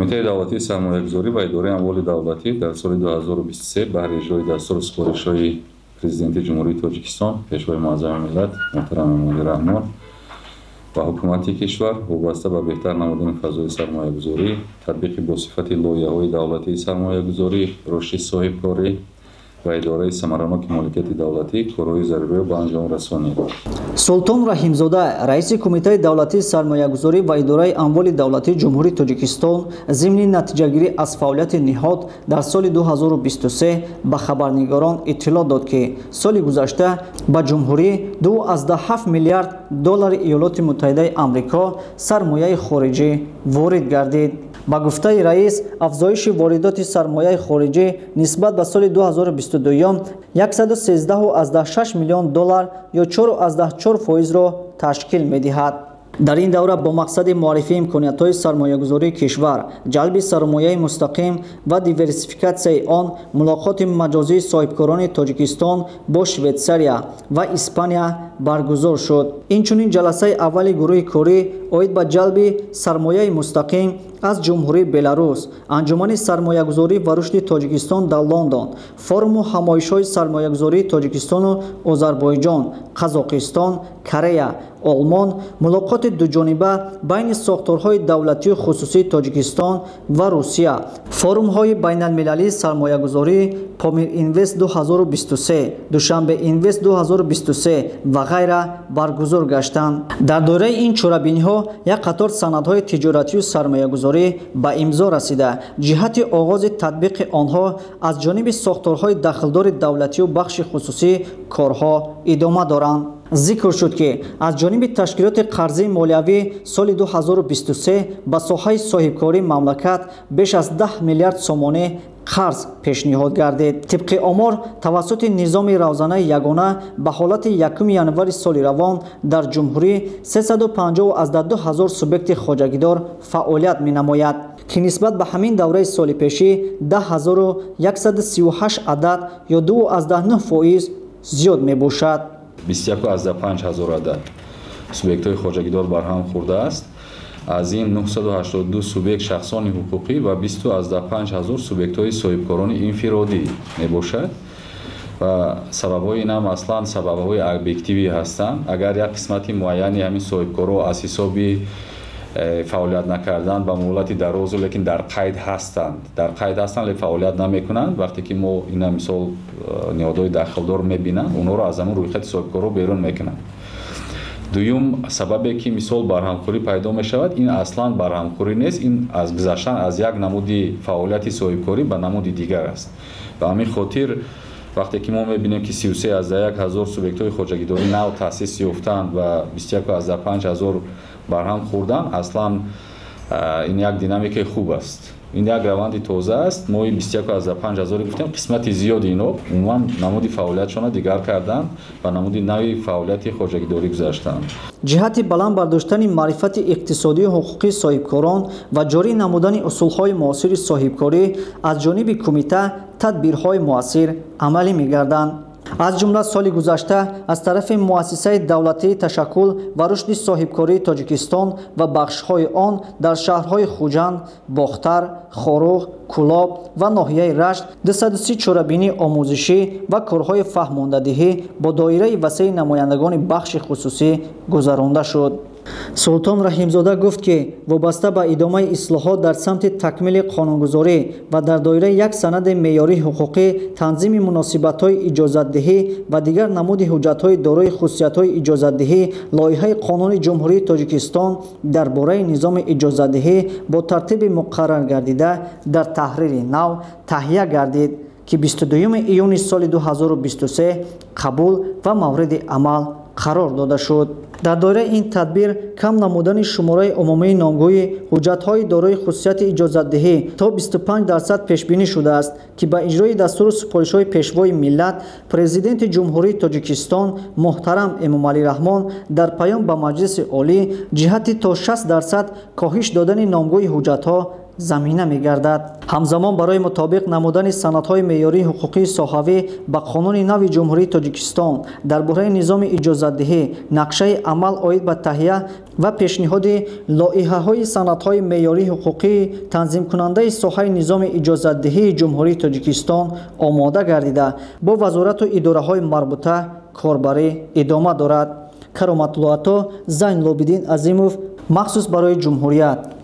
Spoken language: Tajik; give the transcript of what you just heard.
Кумитаи давлатии сармоягузорӣ ва идораи амволи давлатӣ дар соли 2023 баҳри иҷрои дастуру супоришҳои Президенти Ҷумҳурии Тоҷикистон, Пешвои Муаззами миллат муҳтарам Эмомалӣ Раҳмон ва ҳукумати кишвар вобаста ба беҳтар намудани фазои сармоягузорӣ, татбиқи босифати лоиҳаҳои давлатии сармоягузорӣ, рушди соҳибкорӣ ва идораи самараноки моликияти давлатӣ корҳои заруриро ба анҷом расонид. Султон Раҳимзода, раиси Кумитаи давлатии сармоягузорӣ ва идораи амволи давлатии Ҷумҳурии Тоҷикистон, зимни натиҷагирӣ аз фаъолияти ниҳод дар соли 2023 ба хабарнигорон иттилоъ дод, ки соли гузашта ба ҷумҳурӣ 2,7 миллиард доллари Иёлоти Муттаҳидаи Амрико сармояи хориҷӣ ворид гардид. Ба гуфтаи раис, афзоиши воридоти сармояи хориҷӣ нисбат ба соли 2022 113,6 миллион доллар ё 4,4%-ро ташкил медиҳад. Дар ин давра бо мақсади муаррифии имкониятҳои сармоягузории кишвар, ҷалби сармояи мустақим ва диверсификатсияи он, мулоқоти маҷозии соҳибкорони Тоҷикистон бо Швейтсария ва Испания баргузор шуд. Инчунин ҷаласаи аввали гурӯҳи корӣ оид ба ҷалби сармояи мустақим аз Ҷумҳурии Беларус, Анҷумани сармоягузорӣ ва рушди Тоҷикистон дар Лондон, форуму ҳамоишҳои сармоягузории Тоҷикистону Озарбойҷон, Қазоқистон, Корея, Олмон, мулоқоти дуҷониба байни сохторҳои давлатию хусусии Тоҷикистон ва Русия, форумҳои байналмилалии сармоягузорӣ Помир Инвест 2023, Душанбе Инвест 2023 ва ғайра баргузор гаштанд. Дар доираи ин чорабиниҳо як қатор санадҳои тиҷоратию сармоягузорӣ ба имзо расида, ҷиҳати оғози татбиқи онҳо аз ҷониби сохторҳои дахлдори давлатию бахши хусусӣ корҳо идома доранд. Зикр шуд, ки аз ҷониби ташкилоти қарзии молиявӣ соли 2023 ба соҳаи соҳибкории мамлакат беш аз 10 миллиард сомонӣ қарз пешниҳод гардид. Тибқи омор, тавассути низоми равзанаи ягона ба ҳолати 1 январи соли равон дар ҷумҳурӣ 352 ҳазор субъекти хоҷагидор фаъолият менамояд, ки нисбат ба ҳамин давраи соли пешӣ 10138 адад ё 2,9% зиёд мебошад. 21,5 ҳазор адад субъектҳои хоҷагидор барҳам хӯрдааст. Аз ин 982 субъект шахсони ҳуқуқӣ ва 20,5 ҳазор субъектҳои соҳибкорони инфиродӣ мебошад. Ва сабабҳои ин ҳам аслан сабабҳои объективӣ ҳастанд. Агар як қисмати муайяни ҳамин соҳибкорҳо аз ҳисоби фаъолият накардан ба муҳлати дарозу, лекин дар қайд ҳастанд, лекин фаъолият намекунанд, вақте ки мо ина мисол ниҳодҳои дахлдор мебинанд, онҳоро аз ҳамон рӯйхати соҳибкорҳо берун мекунанд. Дуюм сабабе ки мисол барҳамхӯрӣ пайдо мешавад, ин аслан барҳамхӯрӣ нест, ин аз гузаштан аз як намуди фаъолияти соҳибкорӣ ба намуди дигар аст. Ба ҳамин хотир вақте ки мо мебинем, ки 33,1 ҳазор субъектҳои хоҷагидорӣ нав таъсис ёфтанд ва 21,5 ҳазор барҳам хӯрдан, аслан ин як динамикаи хуб аст. Ин як раванди тоза аст. Мо 21,5 ҳазор гуфтем, қисмати зиёди инҳо умуман намуди фаъолиятшонро дигар карданд ва намуди нави фаъолияти хоҷагидорӣ гузаштанд. Ҷиҳати баланд бардоштани маърифати иқтисодию ҳуқуқии соҳибкорон ва ҷорӣ намудани усулҳои муосири соҳибкорӣ аз ҷониби кумита тадбирҳои муассир амалӣ мегарданд. Аз ҷумла соли гузашта аз тарафи муассисаи давлатии ташаккул ва рушди соҳибкории Тоҷикистон ва бахшҳои он дар шаҳрҳои Хуҷанд, Бохтар, Хоруғ, Кӯлоб ва ноҳияи Рашт 230 чорабинии омӯзишӣ ва корҳои фаҳмондадиҳӣ бо доираи васеи намояндагони бахши хусусӣ гузаронда шуд. Султон Раҳимзода гуфт, ки вобаста ба идомаи ислоҳот дар самти такмили қонунгузорӣ ва дар доираи як санади меъёрии ҳуқуқӣ, танзими муносибатҳои иҷозатдиҳӣ ва дигар намуди ҳуҷҷатҳои дорои хусусиятҳои иҷозатдиҳӣ, лоиҳаи қонуни Ҷумҳурии Тоҷикистон дар бораи низоми иҷозатдиҳӣ бо тартиби муқаррар гардида дар таҳрири нав таҳия гардид, ки 22 июни соли 2023 қабул ва мавриди амал қарор дода шуд. Дар доираи ин тадбир кам намудани шумораи умумии номгӯи ҳуҷҷатҳои дорои хусусияти иҷозатдиҳӣ то 25% пешбинӣ шудааст, ки ба иҷрои дастуру супоришҳои Пешвои миллат, Президенти Ҷумҳурии Тоҷикистон муҳтарам Эмомалӣ Раҳмон дар паём ба Маҷлиси Олӣ ҷиҳати то 60% коҳиш додани номгӯи ҳуҷҷатҳо замина мегардад. Ҳамзамон барои мутобиқ намудани санадҳои меъёрии ҳуқуқии соҳавӣ ба Қонуни нави Ҷумҳурии Тоҷикистон дар бораи низоми иҷозатдиҳӣ, нақшаи амал оид ба таҳия ва пешниҳоди лоиҳаҳои санадҳои меъёрии ҳуқуқии танзимкунандаи соҳаи низоми иҷозатдиҳии Ҷумҳурии Тоҷикистон омода гардида, бо вазорату идораҳои марбута корбарӣ идома дорад. Кароматулло Ато, Зайнулобиддин Азимов, махсус барои Ҷумҳурият.